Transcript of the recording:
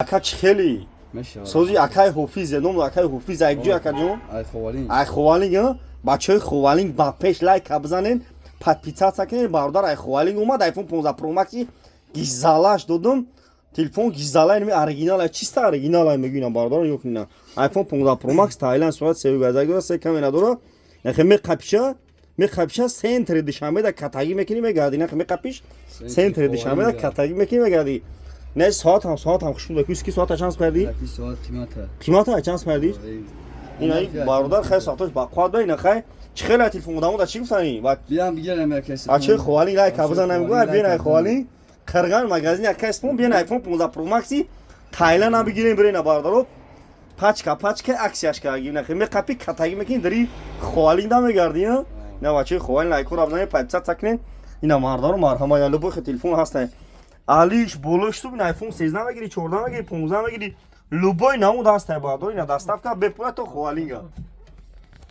Ака, чӣ хели? Мешавад. Сози, акай Ҳофизе, ном акай Ҳофиз, айҷо, акаҷон? Ай Ховалин. Ай Ховалинг. Бачаҳои Ховалинг, ба пеш лайка бизанен, подписаться кунед. Бародар, ай Ховалинг омад, iPhone 15 Pro Max гизалаш додум. Телефон гизала, инми оригинал, чиста оригинал мегӯям, бародар, ёк ина. iPhone 15 Pro Max Таиланд, сурат сею газак дора, се камера дора. Нахе меқапиша, меқапиша, центри Душанбе да катагӣ мекунӣ, мегарди. Нахе меқапиш, центри Душанбе да катагӣ мекунӣ, мегарди. Не, соатам хушбуда ку, ки соата чанд спардӣ? Яки соат қимата. Қимата чанд спардӣ? Ина, бародар, хай, соатош бақувват ба ина. Хай, чӣ хеле телефон одамо да чӣ гуфтани? Биям бигирам як каси. Бачаи Ховалинг, лайка бизан, намегӯ, биен ай Ховалинг, қирған магазин як касмон, биен iPhone 15 Pro Max Таиланд ам бигирем, бирена, бародаро. Пачка пачка аксияш карги, нахе меқапи, катагӣ мекунӣ, дари Ховалинг да мегарди. На, бачаи Ховалинг, лайкора бизанед, подписаться кунед. Ина, мардоро, марҳама, я любой телефон ҳаста. Алиш болош ту iPhone 13 мегири, 14 мегири, 15 мегири, любой намуд ҳаста, бародар. Ина, доставка бепула то Ховалинга.